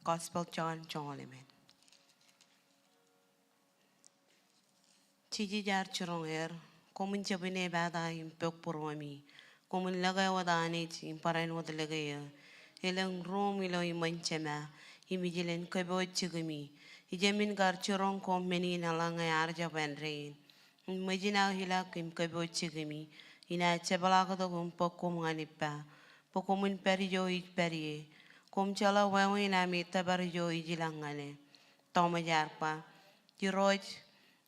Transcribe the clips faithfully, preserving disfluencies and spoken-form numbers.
Gospel John joñoul emān. Jisōs ear jiroñ er, koṃwin jab inepata im pok būruemi. Koṃwin lōke wōt Anij im barāinwōt lōke eō. Elōñ ruuṃ ilo iṃōn Jema, im ij len kōpooj jikin. Ijemi kar jiroñ koṃ men in eḷaññe ear jab āindein. Im ṃōjin aō ilọk im kōpooj jikin, inaaj jepḷaaktok im bōk koṃ ñan Ippa, bwe koṃwin pād ijo ij pād ie. Koṃ jeḷā wāween ami tōpar ijo ij ilọk ñan e. Tomas ear ba, Irooj,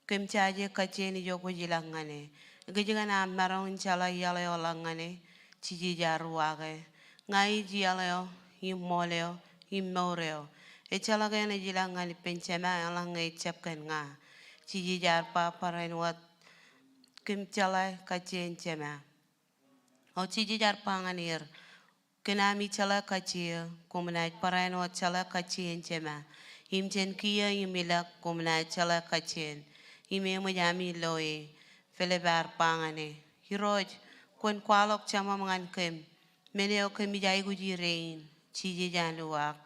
kōm jaje kajjien ijo kwōj ilọk ñan e. Ekōjkan aṃ maroñ in jeḷā iaḷ eo ḷọk ñan e? Jisōs ear uwaak e, Ña ij iaḷ eo, im ṃool eo, im mour eo. Ejjeḷọk eṇ ej ilọk ñan ippān Jema eḷaññe ejjab kōn ña. Jisōs ear ba, Barāinwōt kōm jeḷā kajjien Jema. O Jisōs ear ba ñan er, Kōn ami jeḷā kajjien eō, koṃ naaj barāinwōt jeḷā kajjien Jema. Im jān kiiō im ilọk koṃ naaj jeḷā kajjien, im eṃōj ami lo e. Pilip ear ba ñan e, Irooj, kwōn kwaḷọk Jemam ñan kōm. Men eo kōmij aikuji rein. Jisōs ear uwaak,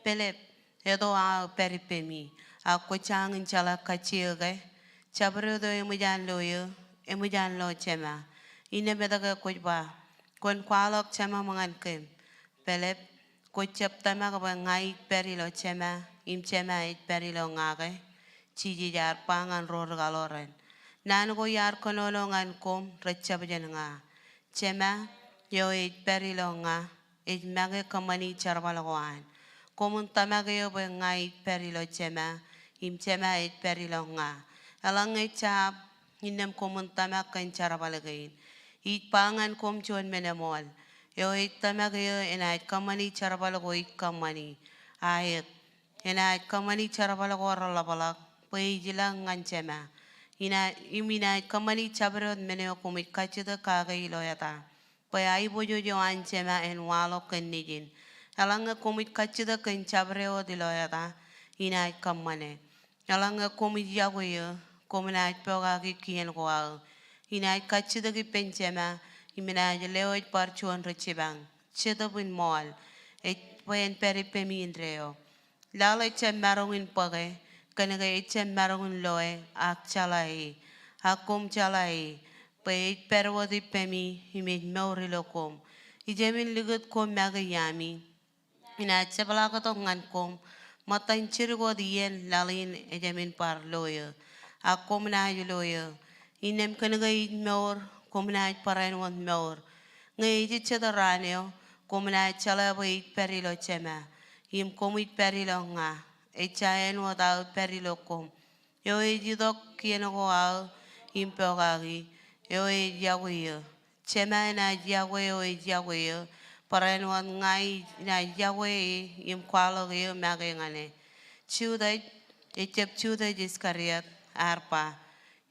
Pilip, eto aō pād ippemi, ak kwō jañin jeḷā kajjien ke? Jabdewōt eo eṃōj an lo eō, eṃōj an lo Jema. Innām etke kwōj ba, Kwōn kwaḷọk Jemam ñan kōm? Pilip, kwō jab tōmak bwe ña ij pād ilo Jema, im Jema ej pād ilo ña ke? Jisōs ear ba ñan ro rikaḷoran, Naan ko iar kōnono ñan koṃ rej jab jān ña. Jema eo ej pād ilo ña, ej make kōṃṃani jerbal ko an. Koṃwin tōmak eō bwe ña ij pād ilo Jema, im Jema ej pād ilo ña. Eḷaññe jab, innām koṃwin tōmak kōn jerbal kein. Ij ba ñan koṃ juon men eṃool, eo ej tōmak eō enaaj kōṃṃani jerbal ko ij kōṃṃani. Aet, enaaj kōṃṃani jerbal ko reḷapḷọk, bwe ij ilọk ñan Jema. Ina, im inaaj kōṃṃani jabdewōt men eo koṃij kajjitōk kake ilo eta, bwe aiboojoj eo an Jema en waḷọk kōn Nejin. Eḷaññe koṃij kajjitōk kōn jabdewōt ilo eta, inaaj kōṃṃane. Eḷaññe koṃij iọkwe eō, koṃ naaj pokake kien ko aō. Inaaj kajjitōk ippān Jema, im enaaj lewōj bar juon ri jipañ, Jetōb in ṃool, ej bwe en pād ippemi indeeo. Laḷ ejjab maroñ in bōke, kōnke ejjab maroñ in loe, ak jeḷā e. Ak koṃ jeḷā e, bwe ej pād wōt ippemi, im ej mour ilo koṃ. Ijemin likūt koṃ make iaami, inaaj jepḷaaktok ñan koṃ. Ṃōttan jidik wōt iien laḷ in ejemin bar lo eō, ak koṃ naaj lo eō. Innām kōnke ij mour, koṃ naaj barāinwōt mour. Ñe ejejjet raan eo, koṃ naaj jeḷā bwe ij pād ilo Jema, im koṃij pād ilo ña. Ejja āinwōt aō pād ilo koṃ. Eo ej itok kien ko aō im pokake, eo ej iọkwe eō. Jema enaaj iọkwe eo ej iọkwe eō, barāinwōt ña inaaj iọkwe e im kwaḷọk eō make ñan e. Judas, ejjab Judas Iskariot, ear ba,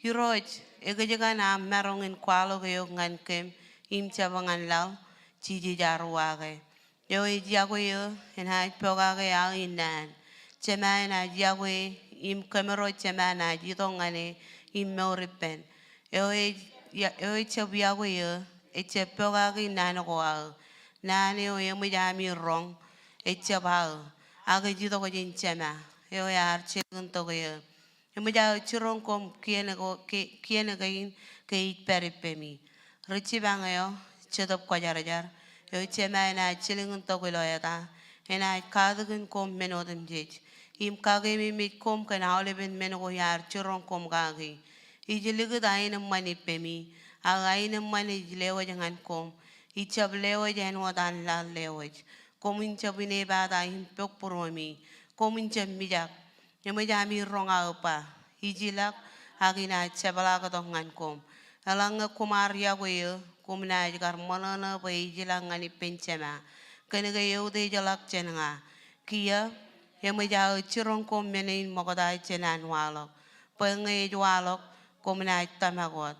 Irooj, ekōjkan aṃ maroñ in kwaḷọk eok ñan kōm im jab ñan laḷ? Jisōs ear uwaak e, Eo ej iọkwe eō enaaj pokake aō innaan. Jema enaaj iọkwe e, im kōmro Jema naaj itok ñan e im mour ippān. Eo ej, eo ejjab iọkwe eō, ejjab pokake naan ko aō. Naan eo eṃōj ami roñ, ejjab aō, ak ej itok jān Jema eo ear jilkintok eō. Eṃōj aō jiroñ koṃ kien ko, ke, kien kein ke ij pād ippemi. Ri jipañ eo, Jetōb Kwōjarjar, eo Jema enaaj jilkintok ilo eta, enaaj katakin koṃ men otemjej, im kakememej koṃ kōn aolepen men ko iar jiroñ koṃ kaki. Ij likūt aenōṃṃan ippemi, ak aenōṃṃan ej lewōj ñan koṃ. Ijjab lewōj āinwōt an laḷ lewōj. Koṃwin jab inepata im pok būruemi. Koṃwin jab mijak. Eṃōj ami roñ aō ba, Ij ilọk, ak inaaj jepḷaaktok ñan koṃ. Eḷaññe koṃ ar iọkwe eō, koṃ naaj kar ṃōṇōṇō bwe ij ilọk ñan ippān Jema, kōnke eutiejḷọk jān ña. Kiiō, eṃōj aō jiroñ koṃ men in ṃokta jān an waḷọk, bwe ñe ej waḷọk, koṃ naaj tōmak wōt.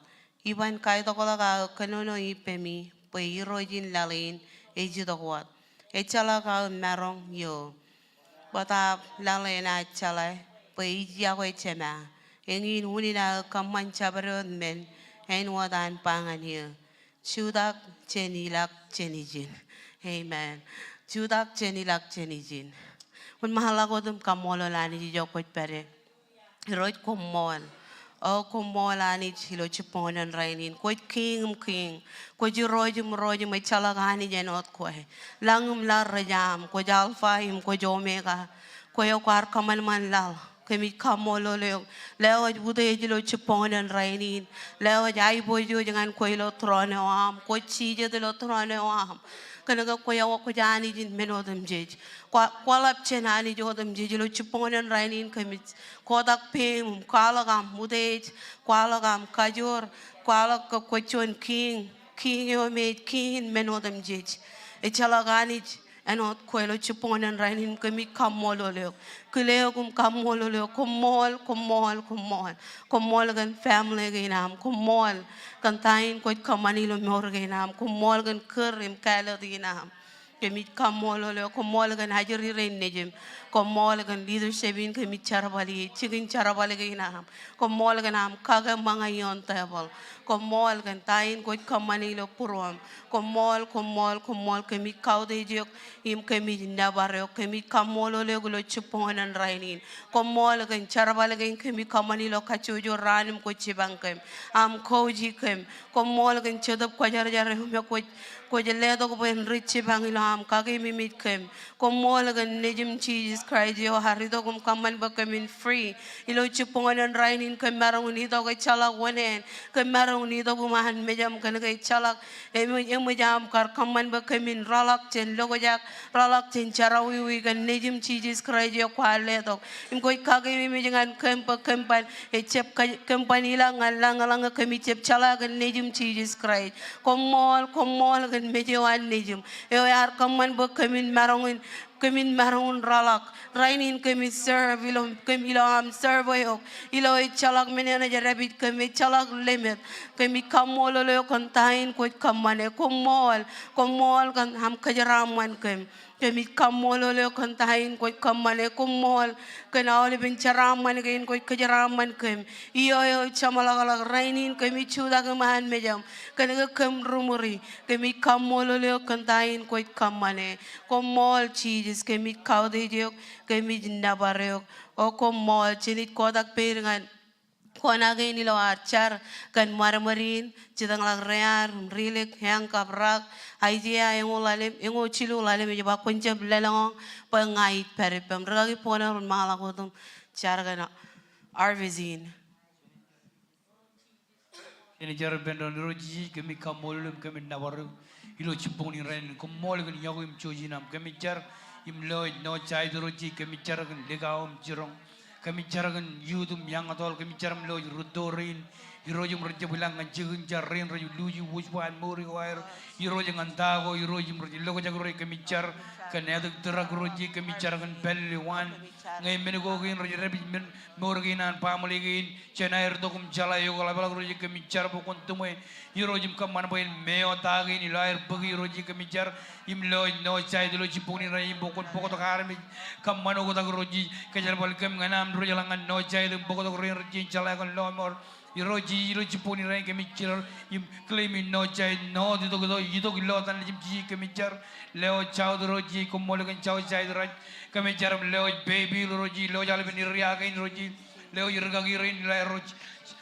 Iban kaitokḷọk aō kōnono ippemi bwe Irooj in laḷ in ej itok wōt. Ejjeḷọk aō maroñ eo. Bōtaab laḷ enaaj jeḷā bwe ij iọkwe Jema. Eñin unin aō kōṃṃan jabdewōt men āinwōt an ba ñan eō. Jutak jān ilọk jān ijin. Amen. Jutak jān ilọk jān ijin. Kwōn ṃaanḷọk wōt im kaṃṃoolol Anij ijo kwōj pād ie. Irooj koṃṃool. O koṃṃool Anij ilo jibboñōn rainin. Kwōj kiiñ im kiiñ. Kwōj irooj im irooj im ejjeḷọk Anij āinwōt kwe. Lañ im laḷ rej aṃ. Kwōj Alpha im kwōj Omega. Kwe eo kwaar kōṃanṃan laḷ. Kōmij kaṃṃoolol eok. Lewōj utiej ilo jibboñōn rainin. Lewōj aiboojoj ñan kwe ilo tūroon eo aṃ. Kwōj jijet ilo tūroon eo aṃ. Kōnke kwe eo kwōj Anij in men otemjej. Kwō, kwōḷap jān anij otemjej ilo jibboñōn rainin. Kōmij kotak peiṃ, kwaḷọk aṃ utiej, kwaḷọk aṃ kajoor, kwaḷọk ke kwōj juon kiiñ, kiiñ eo me ej kiiñ in men otemjej. Ejjeḷọk anij āinwōt kwe ilo jibboñōn rainin. Kōmij kaṃṃoolol eok. Kile eok im kaṃṃoolol eok. Koṃṃool, koṃṃool, koṃṃool. Koṃṃool kōn family kein aṃ. Koṃṃool kōn ta in kwōj kōṃṃane ilo mour kein aṃ. Koṃṃool kōn kūr im kāālōt in aṃ. Kōmij kaṃṃoolol eok. Koṃṃool kōn ajri rein nejiṃ. Koṃṃool kōn leadership in kōmij jerbal ie, jikin jerbal kein aṃ. Koṃṃool kōn aṃ kake ṃōñā ioon tebōḷ. Koṃṃool kōn ta in kwōj kōṃṃane ilo būruōm. Koṃṃool, koṃṃool, koṃṃool. Kōmij kautiej eok im kōmij nōbar eok. Kōmij kaṃṃoolol eok ilo jibboñōn rainin. Koṃṃool kōn jerbal kein kōmij kōṃṃane ilo kajjojo raan im kwōj jipañ kōm. Aṃ coach kōm. Koṃṃool kōn Jetōb Kwōjarjar eo me kwōj, kwōj letok bwe en ri jipañ ilo aṃ kakememej kōm. Koṃṃool kōn Nejiṃ Jisōs Kraist eo ear itok im kōṃṃan bwe kōmin free. Ilo jibboñōn rainin kōm maroñ in itok ejjeḷọk oṇāān. Kōm maroñ in itok iṃaan mejaṃ kōnke ejjeḷọk eṃōj, eṃōj aṃ kar kōṃṃan bwe kōmin rōḷọk jān lokjak, rōḷọk jān jerọwiwi kōn Nejiṃ Jisōs Kraist eo kwaar letok. Im kwōj kakememej ñan kōm bwe kōm ban ejab kaj-, kōm ban ilọk ñan lañlōñ, kōmij jab jeḷā kōn Nejiṃ Jisōs Kraist. Koṃṃool, koṃṃool kōn mej eo an Nejiṃ. Eo ear kōṃṃan bwe kōmin maroñ in, kōmin maroñ in rōḷọk. Rainin kōmij serve ilo, kōm ilo aṃ serve eok. Ilo ejjeḷọk men eṇ ej dāpij kōm, ejjeḷọk limit. Kōmij kaṃṃoolol eok kōn ta in kwōj kōṃṃane. Koṃṃool, koṃṃool kōn aṃ kōjeraaṃṃan kōm. Kōmij kaṃṃoolol eok kōn ta in kwōj kōṃṃane. Koṃṃool kōn aolepen jeraaṃṃan kein kwōj kōjeraaṃṃan kōm. Iiō eo ejjeṃḷọkḷọk rainin kōmij jutak iṃaan mejaṃ kōnke kōm ri ṃuri. Kōmij kaṃṃoolol eok kōn ta in kwōj kōṃṃane. Koṃṃool Jisōs, kōmij kautiej eok, kōmij nōbar eok. O koṃṃool. Jen kotak peid ñan kona kein ilo ad jar kōn ṃadṃōd in, jitōñḷọk Rear, Rilik, Eañ kab Rak, Aiseia eñoul ḷalem, eñoul jilu ḷalem ej ba kwōn jab lōḷñọñ bwe ña ij pād ippaṃ. Rikaki Bōknaan, ṃaanḷọk wōt im jar kōn harvest in. Jen jar ippān doon. Irooj Jisōs, kōmij kaṃṃoolol eok im kōmij nōbar eok ilo jibboñōn in rainin. Koṃṃool kōn iọkwe im jouj in aṃ. Kōmij jar im lewōj Noah Child, Irooj Jisōs, kōmij jar kōn likao im jiroñ. Kōmij jar kōn youth im young adult, kōmij jar im lewōj rūtto rein, Irooj, im rej jab ilọk ñan jikin jar, rein rej luuji wūjba an mour eo aer, Irooj, ñan ta ko, Irooj, im rej lokjak, Irooj, kōmij jar kōn addict drug, Irooj Jisōs, kōmij jar kōn pālle waan, ñe men ko kein rej dāpij men, mour kein an family kein, jān aer itok im jeḷā eok ḷapḷọk, Irooj Jisōs, kōmij jar bwe kwōn tūṃwe, Irooj, im kōṃṃan bwe en meo ta kein ilo aer bōki, Irooj Jisōs, kōmij jar im lewōj Noah Child ilo jibboñōn in rainin bwe kwōn bōktok armej, kōṃṃan oktak, Irooj Jisōs, kōjerbal kōm ñan am diwōjḷọk ñan Noah Child im bōktok rein rej jañin jeḷā kōn lọmọọr. Irooj Jisōs, ilo jibboñōn in rainin kōmij jar im claim Noah Child, Noah itok, itok, itok ilo etan Nejiṃ, Jisōs, kōmij jar lewōj South, Irooj Jisōs, koṃṃool kōn South Side Raj, kōmij jar im lewōj Bayview, Irooj Jisōs, lewōj aolepen area kein, Irooj Jisōs, lewōj rikaki rein ilo aer rej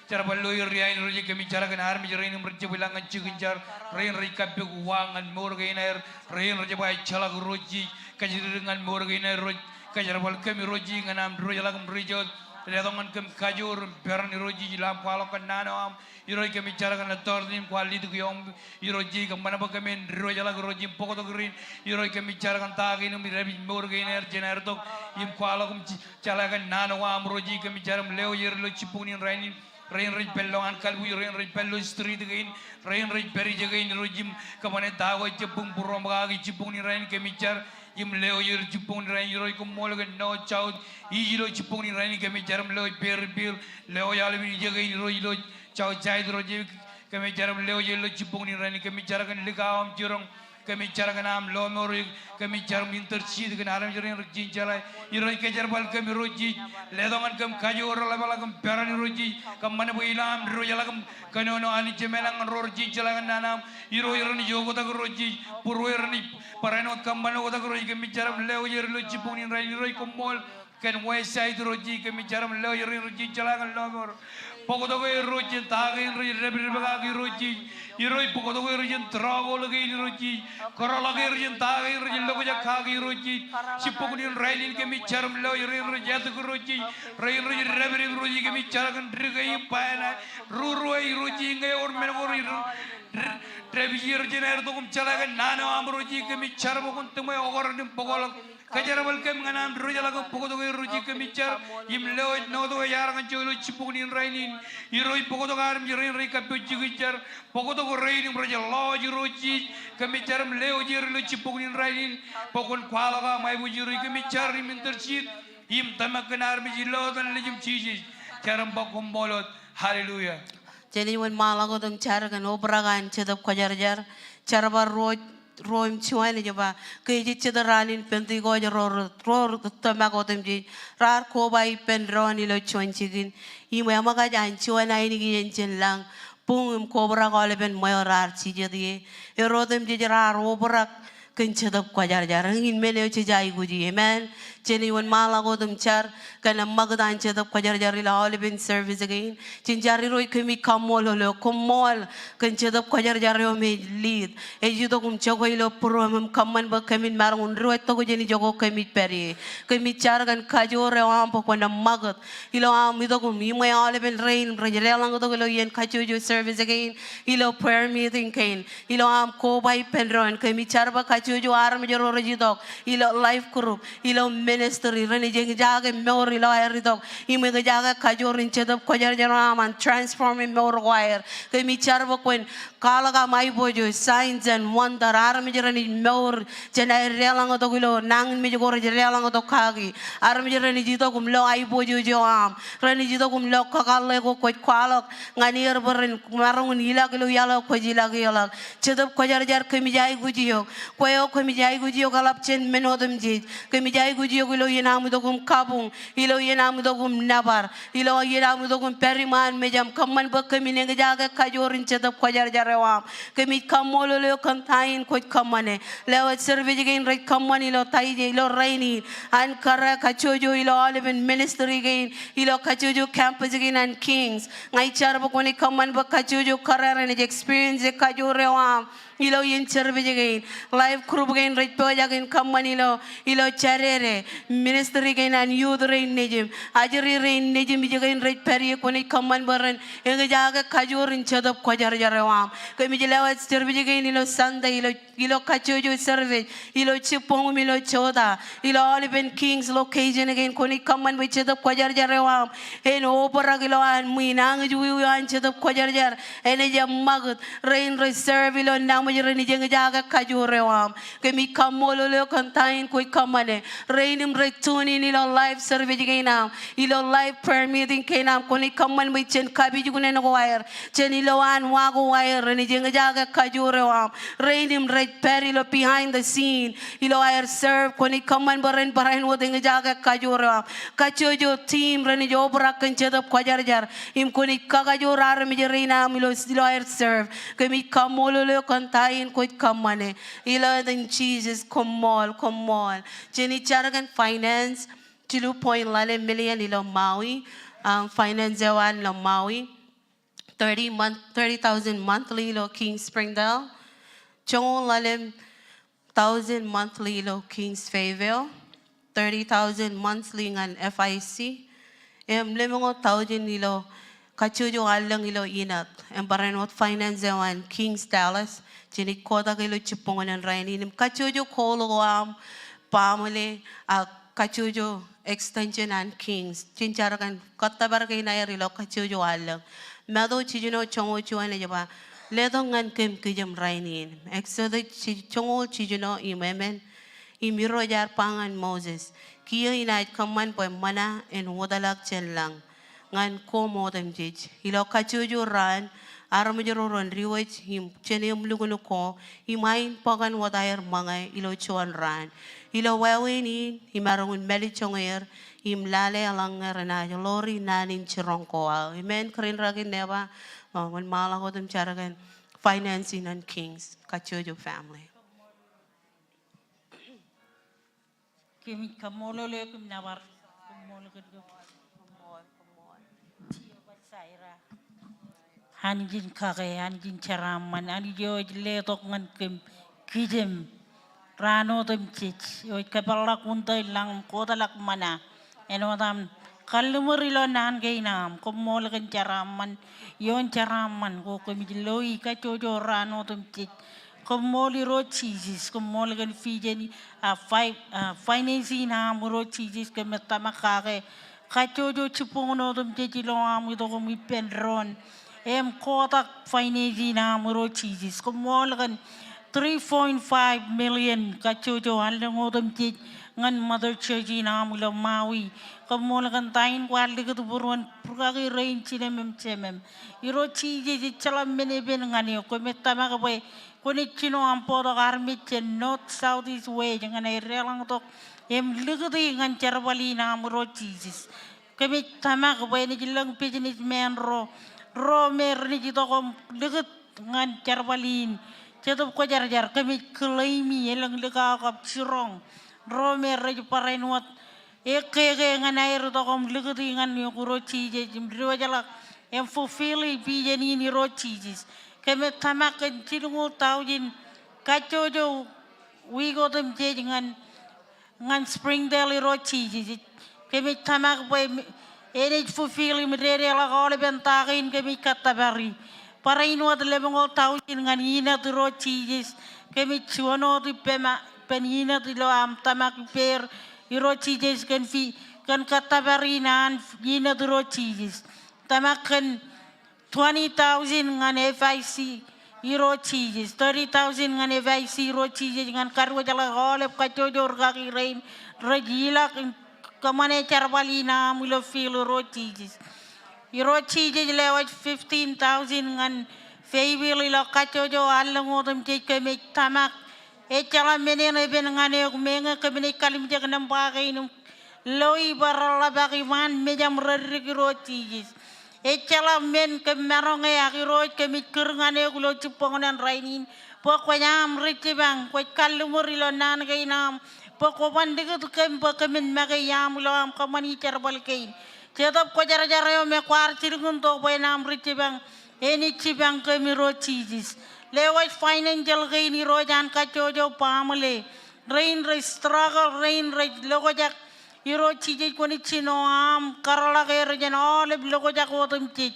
jerbal ilo area in, Irooj Jisōs, kōmij jar kōn armej rein im rej jab ilọk ñan jikin jar, rein rej kappok wa ñan mour kein aer, rein rej ba ejjeḷọk, Irooj Jisōs, kajjitōk ñan mour kein aer, Irooj, kōjerbal kōm, Irooj Jisōs, ñan am diwōjḷọk im ri-jọteen, letok ñan kōm kajoor im peran, Irooj Jisōs, ilo am kwaḷọk kōn naan eo aṃ, Irooj, kōmij jar kōn authority in kwaar lead ioṃ, Irooj Jisōs, kōṃṃan bwe kōmin diwōjḷọk, Irooj Jisōs, im bōktok rein, Irooj, kōmij jar kōn ta kein im dāpij mour kein aer jān aer itok im kwaḷọk im j-, jeḷā kōn naan eo aṃ, Irooj Jisōs, kōmij jar im lewōj er ilo jibboñōn in rainin, rein rej pād ilowaan kalbuuj, rein rej pād ilo street kein, rein rej pād ijekein, Irooj Jisōs, im kōṃṃane ta ko ejjab buñ būruōṃ kaki, jibboñōn in rainin kōmij jar im lewōj er jibboñōn in rainin, Irooj, koṃṃool kōn Noah South East ilo jibboñōn in rainin, kōmij jar im lewōj Perryville, lewōj aolepen ijekein, Irooj, ilo South Side, Irooj Jisōs, kōmij jar im lewōj er ilo jibboñōn in rainin, kōmij jar kōn likao im jiroñ, Kōmij jar kōn aṃ lọmọọr, kōmij jar im intercede kōn armej rein rej jino jeḷā. Irooj kōjerbal kōm Irooj Jisōs, letok ñan kōm kajoor eḷapḷọk im peran Irooj Jisōs, kōṃṃan bwe ilo aṃ diwōjḷọk im kōnono Anij Jemem ilañ ñan ro rej jino jeḷā kōn nana aṃ. Irooj renaaj oktak Irooj Jisōs, būruō renaaj barāinwōt kōṃṃan oktak Irooj Jisōs, kōmij jar im lewōj er ilo jibboñin rainin Irooj koṃṃool. Kōn West Side Irooj Jisōs, kōmij jar im lewōj er rein rej jino jeḷā kōn lọmọọr. Bōktok er Irooj jān ta kein rej dāpdepdepkake Irooj Jisōs. Irooj bōktok er jān trouble kein Irooj Jisōs. Kōrọọlḷọk er jān ta kein rej lokkak kake Irooj Jisōs. Jibboñin rainin kōmij jar im lewōj er rein rej etōk Irooj Jisōs. Rein rej dāpdep Irooj Jisōs, kōmij jar kōn Rike im Baena. Ruo ruo Irooj Jisōs, ñe ewōr men ko rej dāpij er jān aer itok im jeḷā kōn nana eo aṃ Irooj Jisōs, kōmij jar bwe kwōn tūṃwe, oktak im bōkḷọk. Kōjerbal kōm ñan aṃ diwōjḷọk im bōktok er Irooj Jisōs, kōmij jar im lewōj note eo ear ñan ijo ilo jibboñin rainin. Irooj bōktok armej rein rej kappok jikin jar. Bōktok rein im rej lọọj Irooj Jisōs, kōmij jar im lewōj er ilo jibboñin rainin. Bwe kwōn kwaḷọk aṃ aiboojoj Irooj, kōmij jar im intercede im tōmak kōn armej ilo etan Nejūṃ Jisōs. Jar im ba koṃṃool wōt. Hallelujah. Jen wōnṃaanḷọk wōt im jar kōn obrak an Jetōb Kwōjarjar. Jar bar ruo ruo im juon ej ba, ke ej jet raan in Pentekost ro rej, ro rej tōmak otemjej, raar koba ippān doon ilo juon jikin. Im eṃōkaj an juon ainikien jān lañ, buñ im kobrak aolepen ṃweo raar jijet ie. Er otemjej raar obrak kōn Jetōb Kwōjarjar. Eñin men eo jej aikuji. Amen. Jen wōnṃaanḷọk wōt im jar kōn ṃakūt an Jetōb Kwōjarjar ilo aolepen service kein. Jen jar Irooj, kōmij kaṃṃoolol eok, koṃṃool kōn Jetōb Kwōjarjar eo me ej lead. Ej itok im jokwe ilo būruōm im kōṃṃan bwe kōmin maroñ in diwōj tokjān ijoko kōmij pād ie. Kōmij jar kōn kajoor eo aṃ bwe kwōn ṃakūt ilo aṃ itok im iṃwe aolepen rein rej deḷọñtok ilo iien kajjojo service kein, ilo prayer meeting kein, ilo aṃ koba ippān doon. Kōmij jar bwe kajjojo armej ro rej itok ilo life group, ilo ministry, renaaj eñjake mour ilo aer itok im eñjake kajoor in Jetōb Kwōjarjar eo aṃ an transform in mour ko aer. Kōmij jar bwe kwōn kwaḷọk aṃ aiboojoj, signs and wonder, armej renaaj mour jān aer deḷọñtok ilo nañinmej ko rej deḷọñtok kaki. Armej renaaj itok im lo aiboojoj eo aṃ, renaaj itok im lo kakōḷḷe ko kwōj kwaḷọk ñan er bwe ren maroñ in ilọk ilo iaḷ eo kwōj ilọk eō ḷọk. Jetōb Kwōjarjar, kōmij aikuj eok. Kwe eo kōmij aikuj eok eḷap jān men otemjej. Kōmij aikuj eok ilo iien aṃ itok im kabuñ, ilo iien aṃ itok im nōbar, ilo iien aṃ itok im pād iṃaan mejaṃ, kōṃṃan bwe kōmin eñjake kajoor in Jetōb Kwōjarjar eo aṃ. Kōmij kaṃṃoolol eok kōn ta in kwōj kōṃṃane. Lewōj service kein rej kōṃṃan ilo Taije, ilo rainin, an kōrā kajjojo ilo aolepen ministry kein, ilo kajjojo campus kein an Kings. Ña ij jar bwe kwōnaaj kōṃṃan bwe kajjojo kōrā renaaj experience kajoor eo aṃ ilo iien service kein. Life group kein rej pojak in kōṃṃan ilo, ilo jādede, ministry kein an youth rein nejim, ajri rein nejim, ije kein rej pād ie, kwōnaaj kōṃṃan bwe ren eñjake kajoor in Jetōb Kwōjarjar eo aṃ. Kōmij lewōj service kein ilo Sunday, ilo, ilo kajjojo service, ilo jibboñ im ilo jota, ilo aolepen Kings location kein, kwōnaaj kōṃṃan bwe Jetōb Kwōjarjar eo aṃ en obrak ilo an ṃwiin, añijuwiwi eo an Jetōb Kwōjarjar enaaj eṃṃakūt rein rej serve ilo nabōj, renaaj eñjake kajoor eo aṃ. Kōmij kaṃṃoolol eok kōn ta in kwōj kōṃṃane. Rein im rej tune in ilo live service kein aṃ, ilo live prayer meeting kein aṃ, kwōnaaj kōṃṃan bwe jen kapijuknen ko aer, jen ilowaan wa ko aer, renaaj eñjake kajoor eo aṃ. Rein im rej pād ilo behind the scene ilo aer serve, kwōnaaj kōṃṃan bwe ren barāinwōt eñjake kajoor eo aṃ. Kajjojo team renaaj obrak kōn Jetōb Kwōjarjar im kwōnaaj kakajoor armej rein aṃ ilo, ilo aer serve. Kōmij kaṃṃoolol eok kōn ta in kwōj kōṃṃane. Ilo etan Jisōs, koṃṃool, koṃṃool. Jen jar kōn finance, jilu point ḷalem million ilo Maui, um, finance eo an ilo Maui. Thirty month, thirty thousand monthly ilo Kings Springdale. Joñoul ḷalem thousand monthly ilo Kings Fayetteville, thirty thousand monthly ñan F I C, im lemñoul thousand ilo kajjojo allōñ ilo Enid, im barāinwōt finance eo an Kings Dallas, jenaaj kotak ilo jibboñōn rainin, im kajjojo goal ko aṃ, baaṃle, ak kajjojo extension an Kings, jen jar kōn kōttōpar kein aer ilo kajjojo allōñ. Matu jiljino joñoul juon ej ba, letok ñan kōm kijem rainin. Exodus ji-, joñoul jiljino im emān, im Irooj ear ba ñan Moses, kiiō inaaj kōṃṃan bwe ṃōna en wōtlọk jān lañ ñan koṃ otemjej. Ilo kajjojo raan, armej ro ren diwōj im jān eṃ lukkuun ko im ain bōkan wōt aer ṃōñā ilo juon raan. Ilo wāween in im maroñ in mālejjoñ er im lale eḷaññe renaaj ḷoori naan in jiroñ ko aō. Amen. Kōrā in rōkin nepa, ṃōk in ṃaḷọk wōt im jar kōn finance in an Kings, kajjojo family. Kōmij kaṃṃoolol eok im nōbar. Koṃṃool kōn kōm. Anij in kake, Anij in jeraaṃṃan, Anij eo ej letok ñan kōm kijem raan otemjej, eo ej kōpeḷḷọk wūntō in lañ im kotḷọk ṃōñā āinwōt aṃ kalliṃur ilo naan kein aṃ. Koṃṃool kōn jeraaṃṃan, ioon jeraaṃṃan ko kōmij loi kajjojo raan otemjej. Koṃṃool Irooj Jisōs, koṃṃool kōn vision, a, fi-, a, finance in aṃ Irooj Jisōs, kōmij tōmak kake kajjojo jibboñōn otemjej ilo aṃ itok im ippān doon im kotak finance in aṃ Irooj Jisōs. Koṃṃool kōn three point five million kajjojo allōñ otemjej ñan mother church in aṃ ilo Maui. Koṃṃool kōn ta in kwaar likūt būruon rūkaki rein jinōm im jemem. Irooj Jisōs, ejjeḷọk men epen ñan eok. Kōmij tōmak bwe kwōnaaj jino aṃ bōktok armej jān north, south, east, west ñan aer deḷọñtok im likūti ñan jerbal in aṃ Irooj Jisōs. Kōmij tōmak bwe enaaj lōñ businessman ro, ro me renaaj itok im likūt ñan jerbal in. Jetōb Kwōjarjar, kōmij claim-i elōñ likao kab jiroñ ro me rej barāinwōt ekkeke ñan aer itok im likūti ñan eok Irooj Jisōs im diwōjḷọk im fulfill-i vision in Irooj Jisōs. Kōmij tōmak kōn jilñuul taujin kajjojo wiik otemjej ñan ñan Springdale Irooj Jisōs. Kōmij tōmak bwe enaaj fulfill im dedeḷọk aolepen ta kein kōmij kōttōpari. Barāinwōt lemñoul taujin ñan Enid Irooj Jisōs. Kōmij juon wōt ippān, ippān Enid ilo aṃ tōmak ippāer Irooj Jisōs kōn fi, kōn kōttōpar in an Enid Irooj Jisōs. Tōmak kōn twenty thousand ñan F I C Irooj Jisōs, thirty thousand ñan F I C Irooj Jisōs, ñan kadiwōjḷọk aolep kajjojo rūkaki rein rej ilọk im kōṃṃane jerbal in aṃ ilo field Irooj Jisōs. Irooj Jisōs, lewōj fifteen thousand ñan Fayetteville ilo kajjojo allōñ otemjej. Kōmij tōmak ejjeḷọk men eṇ epen ñan eok, meñe kōm naaj kalimjek nōṃba kein im loi bwe reḷḷap ak iṃaan mejaṃ reddik Irooj Jisōs. Ejjeḷọk men kōm maroñ e, ak Irooj kōmij kūr ñan eok ilo jibboñōn rainin bwe kwōj aṃ ri jipañ, kwōj kalliṃur ilo naan kein aṃ bwe kwō ban likūt kōm bwe kōmin make iaam ilo aṃ kōṃṃani jerbal kein. Jetōb Kwōjarjar eo me kwaar jilkintok bwe en aṃ ri jipañ, enaaj jipañ kōm Irooj Jisōs. Lewōj financial kein Irooj an kajjojo baaṃle rein rej struggle, rein rej lokjak. Irooj Jisōs, kwōnaaj jino aṃ kōrḷọk er jān aolep lokjak otemjej.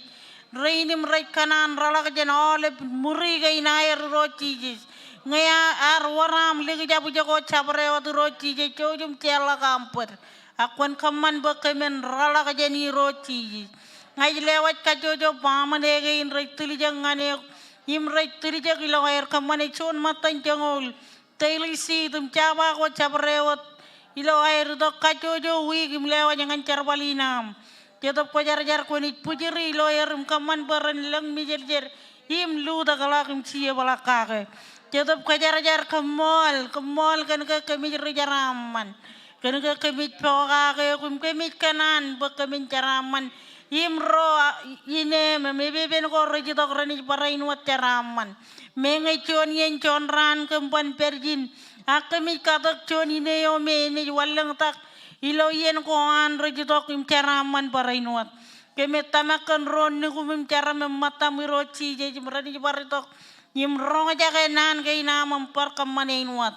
Rein im rej kōṇaan rōḷọk jān aolep muri kein aer Irooj Jisōs. Ñe ear wōr aṃ likjab ijoko jabdewōt Irooj Jisōs, jouj im jeorḷọk aṃ bōd. Ak kwōn kōṃṃan bwe kōmin rōḷọk jān Irooj Jisōs. Ña ij lewōj kajjojo baaṃle kein rej tiljek ñan eok im rej tiljek ilo aer kōṃṃane juon ṃōttan joñoul daily seed im jabdewōt, jabdewōt ilo aer itok kajjojo wiik im lewōj ñan jerbal in aṃ. Jetōb Kwōjarjar, kwōnaaj bwijiri ilo er im kōṃṃan bwe ren lōñ mijeljel im lutōkḷọk im jiepḷọk kake. Jetōb Kwōjarjar, koṃṃool, koṃṃool kōn ke kōmij ri jeraaṃṃan. Kōn ke kōmij pokake eok im kōmij kōṇaan bwe kōmin jeraaṃṃan im ro, a, ineem im epepen ko rej itok renaaj barāinwōt jeraaṃṃan. Meñe juon iien juon raan kōm ban pād ijin, ak kōmij katak juon ine eo me enaaj wanlōñtak ilo iien ko an rej itok im jeraaṃṃan barāinwōt. Kōmij tōmak kōn ro nukum im jeram im ṃōttam Irooj Jisōs im renaaj bar itok im roñjake naan kein aṃ im bar kōṃṃane āinwōt.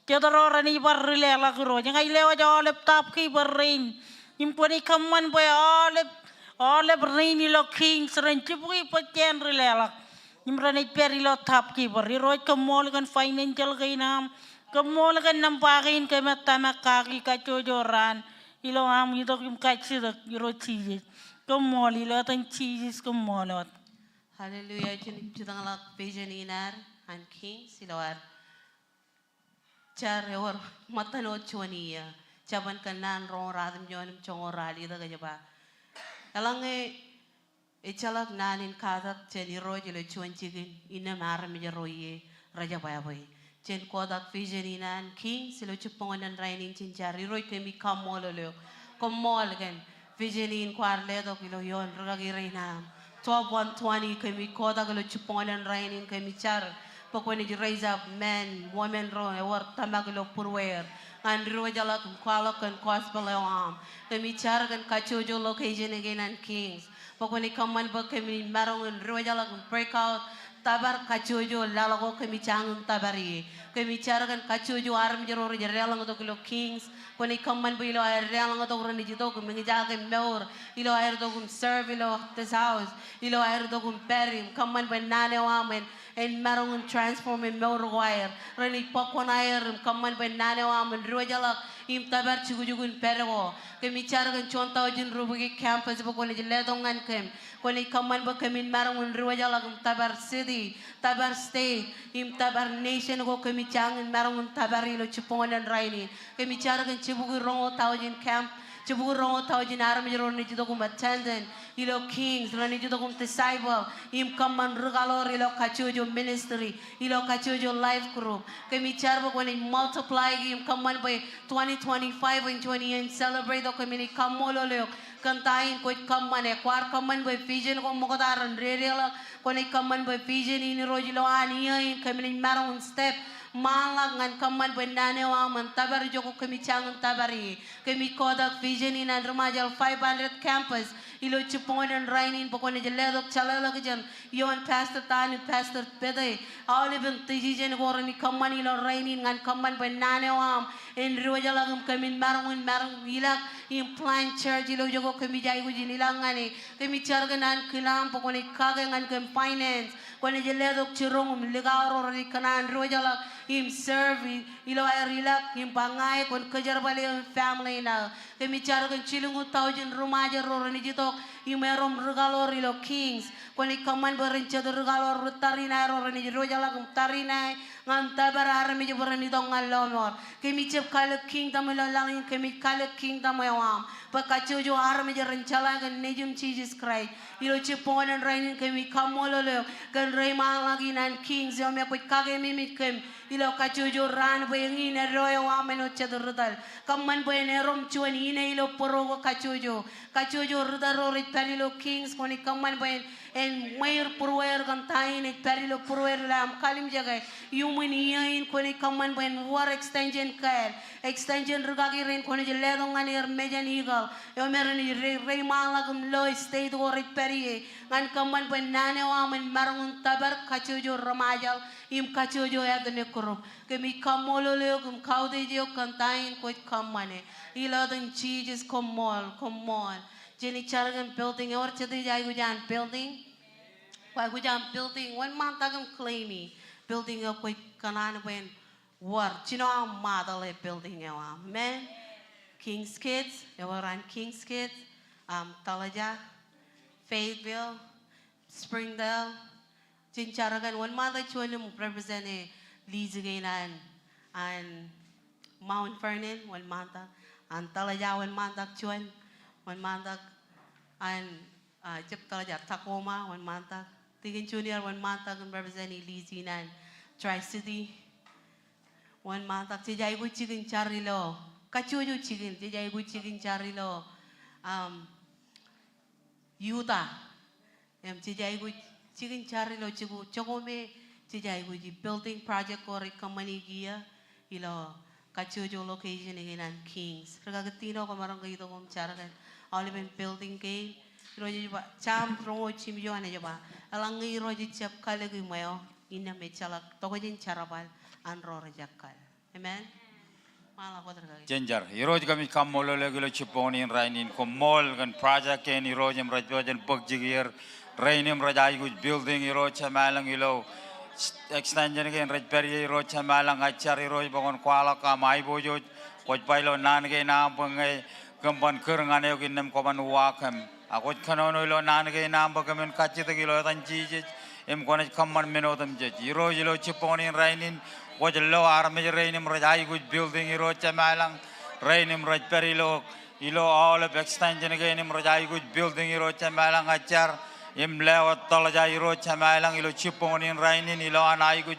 Jet ro renaaj bar rileḷọk Irooj. Ña ij lewōj aolep top keeper rein im kwōnaaj kōṃṃan bwe aolep, aolep rein ilo Kings ren jibukwi bōjjāān rileḷọk im renaaj pād ilo top keeper. Irooj, koṃṃool kōn financial kein aṃ. Koṃṃool kōn nōṃba kein kōmij tōmak kaki kajjojo raan ilo aṃ itok im kajjitōk Irooj Jisōs. Koṃṃool ilo etan Jisōs, koṃṃool wōt. Hallelujah. Jen jitōñḷọk vision in ad an Kings ilo ad jar ewōr ṃōttan wōt juon iiō. Jabōn kōnnaan roñoul ratimjuon im joñoul ralitōk ej ba, eḷaññe Ejjeḷọk naan in katak jān Irooj ilo juon jikin, innām armej ro ie rej jebwābwe. Jen kotak vision in an Kings ilo jibboñōn rainin. Jen jar. Irooj, kōmij kaṃṃoolol eok. Koṃṃool kōn vision in kwaar letok ilo ioon rūkaki rein aṃ. Twelve one twenty, kōmij kotak ilo jibboñōn rainin, kōmij jar bwe kwōnaaj raise up men, women ro ewōr tōmak ilo būrueir ñan diwōjḷọk im kwaḷọk kōn gospel eo aṃ. Kōmij jar kōn kajjojo location kein an Kings bwe kwōnaaj kōṃṃan bwe kōmij maroñ in diwōjḷọk im break out tōpar kajjojo laḷ ko kōmij jañin tōpar ie. Kōmij jar kōn kajjojo armej ro rej deḷọñtok ilo Kings, kwōnaaj kōṃṃan bwe ilo aer deḷọñtok renaaj itok im eñjake mour, ilo aer itok im serve ilo this house, ilo aer itok im pād im kōṃṃan bwe naan eo aṃ en en maroñ in transform e mour ko aer. Renaaj bōk kuṇaer im kōṃṃan bwe naan eo aṃ en diwōjḷọk im tōpar jukjuk in pād ko. Kōmij jar kōn juon taujin rubukwi campus bwe kwōnaaj letok ñan kōm. Kwōnaaj kōṃṃan bwe kōmin maroñ in diwōjḷọk im tōpar city, tōpar state, im tōpar nation ko kōmij jañin maroñ in tōpar ilo jibboñōn rainin. Kōmij jar kōn jibukwi roñoul taujin camp, jibukwi roñoul taujin armej ro renaaj itok im attendant ilo Kings, renaaj itok im disciple im kōṃṃan ri-kaḷoor ilo kajjojo ministry, ilo kajjojo life group. Kōmij jar bwe kwōnaaj multiply e im kōṃṃan bwe twenty twenty-five in juon iien celebrate eo. Kōmij kaṃṃoolol eok kōn ta in kwōj kōṃṃane. Kwaar kōṃṃan bwe vision ko ṃokta ren dedeḷọk. Kwōnaaj kōṃṃan bwe vision in, Irooj, ilo an iiō in kōmij maroñ in step ṃaanḷọk ñan kōṃṃan bwe naan eo aṃ en tōpar ijo ko kōmij jañin tōpar ie. Kōmij kotak vision in an ri-Ṃajeḷ five hundred campus ilo jibboñōn rainin bwe kwōnaaj letok jeḷāḷọkjeṇ ioon Pastor Tan im Pastor Pete, aolepen decision ko renaaj kōṃṃan ilo rainin ñan kōṃṃan bwe naan eo aṃ en diwōjḷọk im kōmin maroñ in maroñ ilọk im plant church ilo ijo ko kōmij aikuj in ilọk ñan e. Kōmij jar kōn ankilaan bwe kwōnaaj kake ñan kōm finance, kwōnaaj letok jiroñ im likao ro renaaj kōṇaan diwōjḷọk im serve ilo aer ilọk im ba ña e kwōn kōjerbale im family in aō. Kōmij jar kōn jilñuul taujin ri-Ṃajeḷ ro renaaj itok im erom ri-kaḷoor ilo Kings. Kwōnaaj kōṃṃan bwe ren jet ri-kaḷoor ri-tariṇae ro renaaj diwōjḷọk im tariṇae ñan tōpar armej bwe ren itok ñan lọmọọr. Kōmij jab kalōk kingdom ilo laḷ in, kōmij kalōk kingdom eo aṃ bwe kajjojo armej ren jeḷā kōn Nejūṃ Jisōs Kraist. Ilo jibboñōn rainin kōmij kaṃṃoolol eok kōn reiṃaanḷọk in an Kings eo me kwōj kakememej kōm ilo kajjojo raan bwe eñin eddo eo aṃ āinwōt jet ri-tōl. Kōṃṃan bwe en erom juon ine ilo bōro ko kajjojo. Kajjojo ri-tōl ro rej pād ilo Kings, kwōnaaj kōṃṃan bwe en en ṃweir būrueir kōn ta in ej pād ilo būrueir ilo aṃ kalimjeke. Iuṃwin iiō in kwōnaaj kōṃṃan bwe en wōr extension kāāl, extension rūkaki rein kwōnaaj letok ñan er mejān Eagle eo me renaaj re-, reiṃaanḷọk im lo state ko rej pād ie ñan kōṃṃan bwe naan eo aṃ en maroñ in tōpar kajjojo ri-Ṃajeḷ im kajjojo ethnic group. Kōmij kaṃṃoolol eok im kautiej eok kōn ta in kwōj kōṃṃane. Ilo etan Jisōs, koṃṃool, koṃṃool. Jen jar kōn building, ewōr jet ej aikuj an building? Kwōj aikuj an building, wōnṃaantak im claim e building eo kwōj kōṇaan bwe en wōr. Jino aṃ model e building eo aṃ. Amen. King's Kids, ewōr an King's Kids, um, Tulsa, Fayetteville, Springdale. Jen jar kōn wōnṃaantak juon im represent e lease kein an, an Mount Vernon, wōnṃaantak. An Tulsa, wōnṃaantak juon, wōnṃaantak. An, ah, jab Tulsa, Tacoma, wōnṃaantak. Deacon Junior, wōnṃaantak im represent e lease in an Tri-City. Wōnṃaantak. Jej aikuj jikin jar ilo, kajjojo jikin, jej aikuj jikin jar ilo, um, Utah. Im jej aikuj jikin jar ilo jikuuḷ, jikuuḷ me jej aikuj building project ko rej kōṃṃani kiiō ilo kajjojo location kein an Kings. Rūkaki Tino, kwōmaroñ ke itok im jar kōn aolepen building kein. Irooj ej ba, Sam roñoul jimjuon ej ba, eḷaññe Irooj ejjab kalōk iṃweo, innām ejjeḷọk tokjān jerbal an ro rej ekkar. Amen. Jen jar. Irooj, kōmij kaṃṃoolol eok ilo jibboñōn in rainin. Koṃṃool kōn project kein, Irooj, im rej pojak in bōk jikier rein im rej aikuj building, Irooj Jemem ilañ, ilo extension kein rej pād ie, Irooj Jemem ilañ. Ij jar, Irooj, bwe kwōn kwaḷọk aṃ aiboojoj. Kwōj ba ilo naan kein aṃ bwe ñe kōm ban kūr ñan eok innām kwō ban uwaak kōm. Ak kwōj kōnono ilo naan kein aṃ bwe kōmin kajjitōk ilo etan Jisōs im kwōnaaj kōṃṃan men otemjej. Irooj, ilo jibboñōn in rainin kwōj lo armej rein im rej aikuj building, Irooj Jemem ilañ, rein im rej pād ilo, ilo aolep extension kein im rej aikuj building, Irooj Jemem ilañ. Ij jar im lewōj Tōḷja Irooj Jemalañ ilo jibboñōn in rainin ilo an aikuj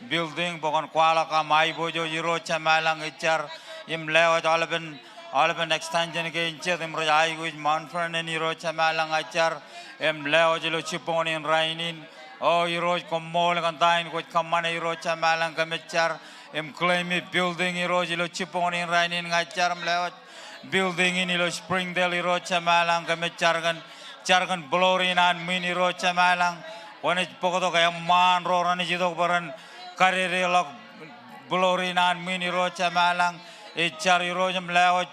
building bwe kwōn kwaḷọk aṃ aiboojoj Irooj Jemalañ. Ij jar im lewōj aolepen, aolepen extension kein jet im rej aikuj Mount Vernon Irooj Jemalañ. Ij jar im lewōj ilo jibboñōn in rainin. O Irooj, koṃṃool kōn ta in kwōj kōṃṃane Irooj Jemalañ. Kōmij jar im claim-i building Irooj ilo jibboñōn in rainin. Ña ij jar im lewōj building in ilo Springdale Irooj Jemalañ. Kōmij jar kōn, jar kōn bōlọri in an ṃwiin Irooj Jemalañ. Kwōnaaj bōktok eṃṃaan ro renaaj itok bwe ren kadedeḷọk bōlọri in an ṃwiin Irooj Jemalañ. Ij jar Irooj im lewōj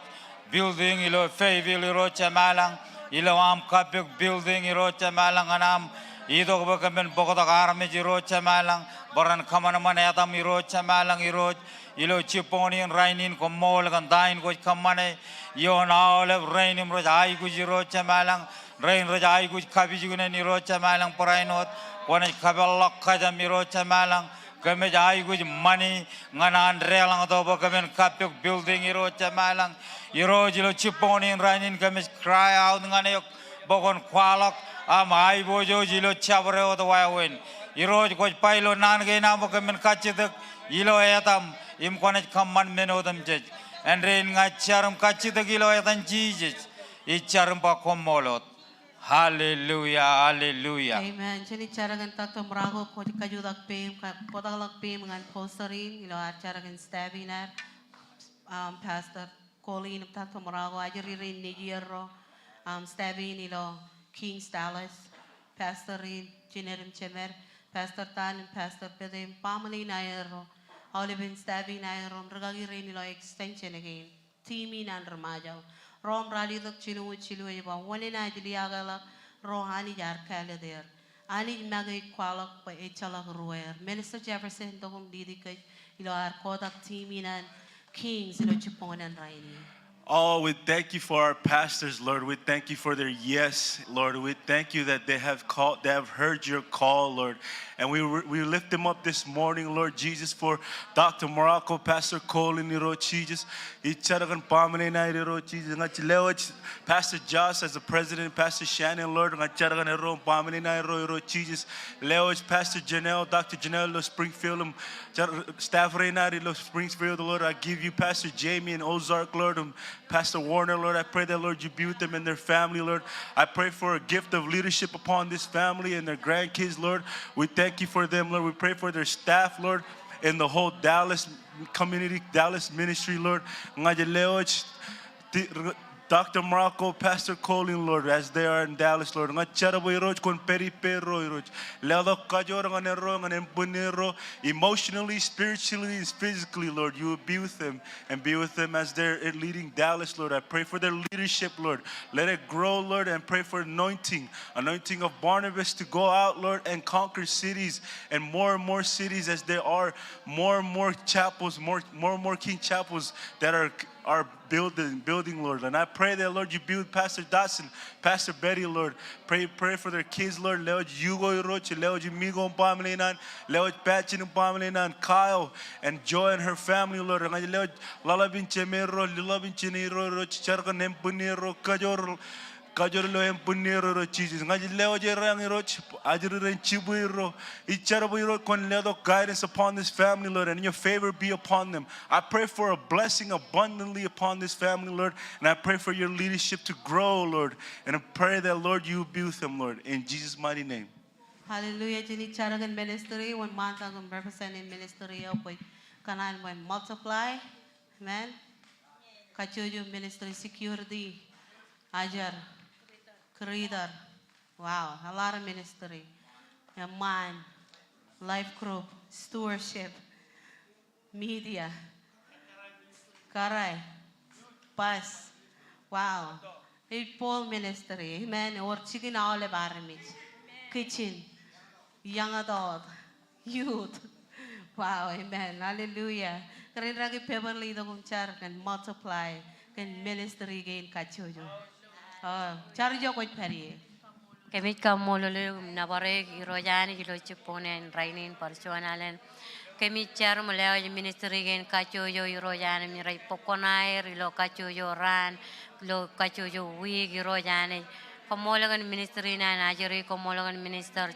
building ilo Fayetteville Irooj Jemalañ. Ilo aṃ kappok building Irooj Jemalañ ñan aṃ itok bwe kōmin bōktok armej Irooj Jemalañ bwe ren kōṃanṃan etaṃ Irooj Jemalañ. Irooj, ilo jibboñōn in rainin koṃṃool kōn ta in kwōj kōṃṃane ioon aolep rein im rej aikuj Irooj Jemalañ. Rein rej aikuj kapijuknen Irooj Jemalañ barāinwōt, kwōnaaj kapeḷḷọk kōjām Irooj Jemalañ. Kōmij aikuj ṃani ñan an deḷọñtok bwe kōmin kappok building Irooj Jemalañ. Irooj, ilo jibboñōn in rainin kōmij cry out ñan eok bwe kwōn kwaḷọk aṃ aiboojoj ilo jabdewōt wāween. Irooj, kwōj ba ilo naan kein aṃ bwe kōmin kajjitōk ilo etaṃ im kwōnaaj kōṃṃan men otemjej. Āindein ña ij jar im kajjitōk ilo etan Jisōs, ij jar im ba koṃṃool wōt. Hallelujah, hallelujah. Amen. Jen jar kōn Doctor Morocco, kwōj kajutak peiṃ, ka-, bōktakḷọk peiṃ ñan pastor in ilo ad jar kōn staff in ad, um, Pastor Colleen im Doctor Morocco, ajri rein nejierro, um, staff in ilo King's Dallas, pastor in, jined im jemed, Pastor Tan im Pastor Pete im baaṃle in aerro, aolepen staff in aerro, im rikaki rein ilo extension kein. Team in an ri Ṃajeḷ. Ro im ralitōk jilñuul jilu ej ba, wōn enaaj liaakḷọk ro Anij ear kāālōt er. Anij make ej kwaḷọk bwe ejjeḷọk ruwāer. Minister Jefferson, tok im lead kōj ilo ad kotak team in an Kings ilo jibboñōn in rainin. Oh, we thank you for our pastors, Lord. We thank you for their yes, Lord. We thank you that they have called, they have heard your call, Lord. And we, we lift them up this morning, Lord Jesus, for Doctor Morocco, Pastor Colin, Irooj Jisōs. Ij jar kōn baaṃle in aer, Irooj Jisōs. Ña ij lewōj Pastor Josh as the president, Pastor Shannon, Lord. Ña ij jar kōn erro im baaṃle in aerro, Irooj Jisōs. Lewōj Pastor Janelle, Doctor Janelle ilo Springfield, im jar staff rein aer ilo Springfield, Lord. I give you Pastor Jamie and Ozark, Lord, im Pastor Warner, Lord, I pray that, Lord, you be with them and their family, Lord. I pray for a gift of leadership upon this family and their grandkids, Lord. We thank you for them, Lord. We pray for their staff, Lord, in the whole Dallas community, Dallas ministry, Lord. Ña ij lewōj ti-, r-, Doctor Morocco, Pastor Colin, Lord, as they are in Dallas, Lord. Ña ij jar bwe Irooj kwōn pād ippārro, Irooj. Letok kajoor ñan erro, ñan ānbwinnerro, emotionally, spiritually, and physically, Lord. You will be with them and be with them as they're leading Dallas, Lord. I pray for their leadership, Lord. Let it grow, Lord, and pray for anointing, anointing of Barnabas to go out, Lord, and conquer cities and more and more cities as there are more and more chapels, more, more and more King chapels that are, are building, building, Lord. And I pray that, Lord, you be with Pastor Dotson, Pastor Betty, Lord. Pray, pray for their kids, Lord. Lewōj Yugo Irooj, lewōj Miko im baaṃle in an, lewōj Patchen im baaṃle in an, Kyle and Joy and her family, Lord. Ña ij lewōj ḷōḷḷap in jemeirro, ḷōḷḷap in jineirro, Irooj, jar kōn ānbwinnerro, kajoor, kajoor ilo ānbwinnerro, Irooj Jisōs. Ña ij lewōj er eañ, Irooj, ajri rein jibwierro. Ij jar bwe Irooj kwōn letok guidance upon this family, Lord, and your favor be upon them. I pray for a blessing abundantly upon this family, Lord, and I pray for your leadership to grow, Lord, and I pray that, Lord, you be with them, Lord, in Jesus' mighty name. Hallelujah. Jen jar kōn ministry, wōn ṃaantak im represent in ministry eo, kwōj kōṇaan bwe multiply. Amen. Kajjojo ministry, security, ajri, greeter. Wow, a lot of ministry. Eṃṃaan, life group, stewardship, media, kōrā, bus. Wow. Ej bōk ministry. Amen. Ewōr jikin aolep armej. Kitchen, young adult, youth. Wow, amen. Hallelujah. Kōrā in rake Beverly, itok im jar kōn multiply kōn ministry kein kajjojo. Oh, jar ijo kwōj pād ie. Kōmij kaṃṃoolol eok im nōbar eok Irooj Anij ilo jibboñōn in rainin bar juon alen. Kōmij jar im lewōj ministry kein kajjojo Irooj Anij im rej bōk koṇaer ilo kajjojo raan, ilo kajjojo wiik Irooj Anij. Koṃṃool kōn ministry in an ajri, koṃṃool kōn minister,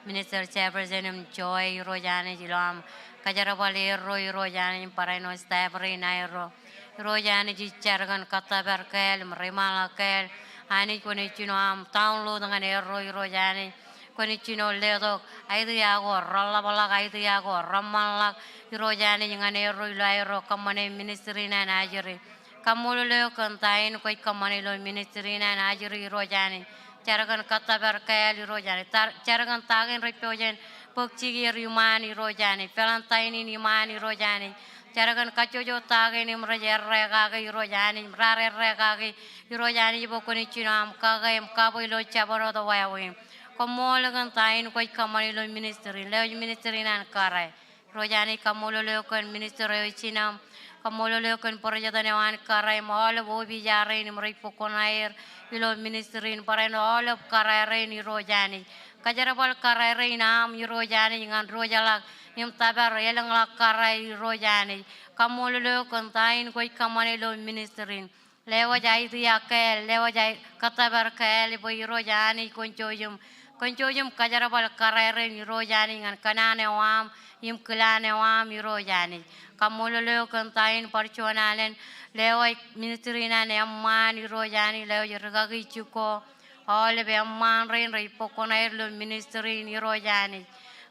minister chairperson im Joy Irooj Anij ilo aṃ kōjerbal erro Irooj Anij im barāinwōt staff rein aerro. Irooj Anij ij jar kōn kōttōpar kāāl im reiṃaanḷọk kāāl. Anij kwōnaaj jino aṃ download ñan erro Irooj Anij. Kwōnaaj jino letok idea ko reḷapḷọk, idea ko reṃṃanḷọk Irooj Anij ñan erro ilo aerro kōṃṃane ministry in an ajri. Kaṃṃoolol eok kōn ta in kwōj kōṃṃane ilo ministry in an ajri Irooj Anij. Jar kōn kōttōpar kāāl Irooj Anij. Jar, jar kōn ta kein rej pojak in bōk jikier iṃaan Irooj Anij. Valentine in iṃaan Irooj Anij. Jar kōn kajjojo ta kein im rej errā kake Irooj Anij. Im raar errā kake Irooj Anij bwe kwōnaaj jino aṃ kake im kabwe ilo jabdewōt wāween. Koṃṃool kōn ta in kwōj kōṃṃane ilo ministry in. Lewōj ministry in an kōrā. Irooj Anij, kaṃṃoolol eok kōn minister eo ijin aṃ. Kaṃṃoolol eok kōn president eo an kōrā im aolep opiij rein im rej bōk koṇaer ilo ministry in, barāinwōt aolep kōrā rein Irooj Anij. Kōjerbal kōrā rein aṃ Irooj Anij ñan diwōjḷọk im tōpar elōñḷọk kōrā Irooj Anij. Kaṃṃoolol eok kōn ta in kwōj kōṃṃane ilo ministry in. Lewōj idea kāāl, lewōj i-, kōttōpar kāāl bwe Irooj Anij kwōn jouj im, kwōn jouj im kōjerbal kōrā rein Irooj Anij ñan kōṇaan eo aṃ im kilaan eo aṃ Irooj Anij. Kaṃṃoolol eok kōn ta in bar juon alen, lewōj ministry in an eṃṃaan Irooj Anij, lewōj rikaki jikuuḷ, aolep eṃṃaan rein rej bōk koṇaer ilo ministry in Irooj Anij.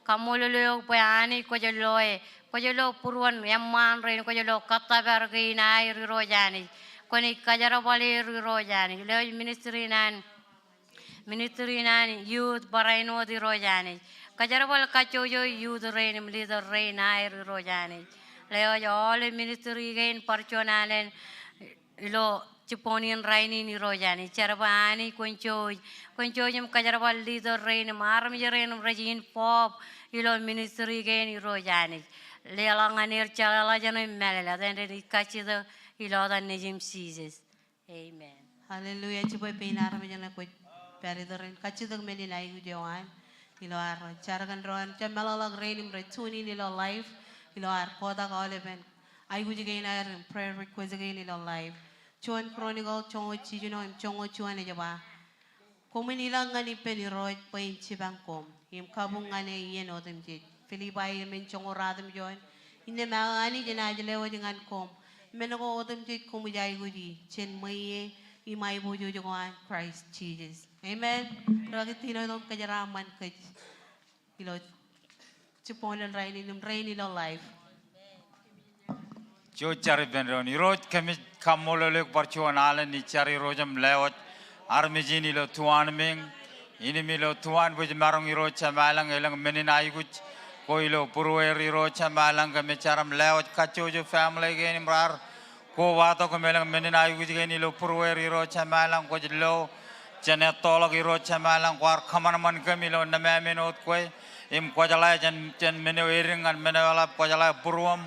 Kaṃṃoolol eok bwe Anij kwōj loe, kwōj lo būruon eṃṃaan rein, kwōj lo kōttōpar kein aer Irooj Anij. Kwōnaaj kōjerbal er Irooj Anij. Lewōj ministry in an, ministry in an youth barāinwōt Irooj Anij. Kōjerbal kajjojo youth rein im leader rein aer Irooj Anij. Lewōj aolep ministry kein bar juon alen ilo jibboñ in rainin Irooj Anij. Jar bwe Anij kwōn jouj, kwōn jouj im kōjerbal leader rein im armej rein im rej involve ilo ministry kein Irooj Anij. Leḷọk ñan er jeḷāḷọkjeṇ im mālōtlōt, āindein ij kajjitōk ilo etan Nejiṃ Jisōs. Amen. Hallelujah. Jibwe pein armej ṇe kwōj pād iturūṃ. Kajjitōk men in aikuj eo an ilo ad jar kōn doon, jemeḷeḷọk rein im rej tune in ilo live, ilo ad kotak aolepen aikuj kein aer im prayer request kein ilo live. Juon Chronicle joñoul jiljino im joñoul juon ej ba, koṃwin ilọk ñan ippān Irooj bwe en jipañ koṃ im kabuñ ñan e iien otemjej. Filipai emān joñoul ruatimjuon. Innām aō Anij enaaj lewōj ñan koṃ men ko otemjej koṃij aikuji jān ṃweiie im aiboojoj ko an Christ Jesus. Amen. Rikaki Tino, itok im kōjeraaṃṃan kōj ilo jibboñōn rainin im rein ilo live. Jouj jar ippān doon. Irooj, kōmij kaṃṃoolol eok bar juon alen ij jar Irooj im lewōj armej in ilo tuanmiiñ in im ilo tuan bwe ij maroñ Irooj Jemalañ elōñ men in aikuj ko ilo būrueir Irooj Jemalañ. Kōmij jar im lewōj kajjojo family kein im raar kobatok im elōñ men in aikuj kein ilo būrueir Irooj Jemalañ. Kwōj lo jān ettoḷọk Irooj Jemalañ, kwaar kōṃanṃan kōm ilo nōṃaan wōt kwe im kwōjeḷā jān, jān men eo edik ñan men eo eḷap, kwōjeḷā būruōm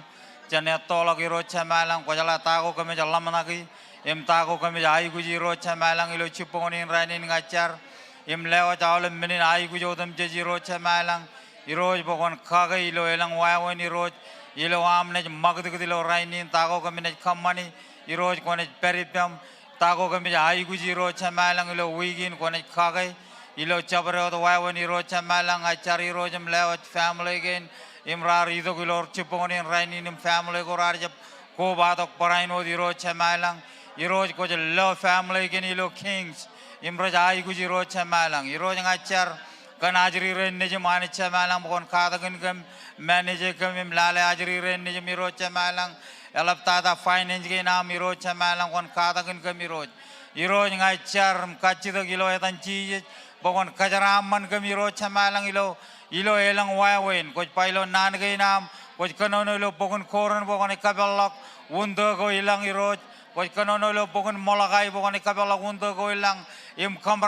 jān ettoḷọk Irooj Jemalañ, kwōjeḷā ta ko kōmij ḷōmṇaki im ta ko kōmij aikuji Irooj Jemalañ. Ilo jibboñōn in rainin ña ij jar im lewōj aolep men in aikuj otemjej Irooj Jemalañ. Irooj, bwe kwōn kake ilo elōñ wāween Irooj, ilo am naaj ṃakūtkūt ilo rainin, ta ko kōm naaj kōṃṃani Irooj kwōnaaj pād ippaṃ. Ta ko kōmij aikuji Irooj Jemalañ ilo wiik in kwōnaaj kake ilo jabdewōt wāween Irooj Jemalañ. Ña ij jar Irooj im lewōj family kein im raar itok ilo jibboñōn in rainin im family ko raar jab kobatok barāinwōt Irooj Jemalañ. Irooj, kwōj lo family kein ilo Kings im rej aikuj Irooj Jemalañ. Irooj, ña ij jar kōn ajri rein nejiṃ Anij Jemalañ bwe kwōn katakin kōm, manage kōm im lale ajri rein nejiṃ Irooj Jemalañ. Eḷaptata finance kein am Irooj Jemalañ kwōn katakin kōm Irooj. Irooj, ña ij jar im kajjitōk ilo etan Jisōs bwe kwōn kōjeraaṃṃan kōm Irooj Jemalañ ilo, ilo elōñ wāween. Kwōj ba ilo naan kein am, kwōj kōnono ilo bok in Korint bwe kwōnaaj kōpeḷḷọk wūntō ko i lañ Irooj. Kwōj kōnono ilo bok in Mōḷakai bwe kwōnaaj kōpeḷḷọk wūntō ko i lañ im kōṃ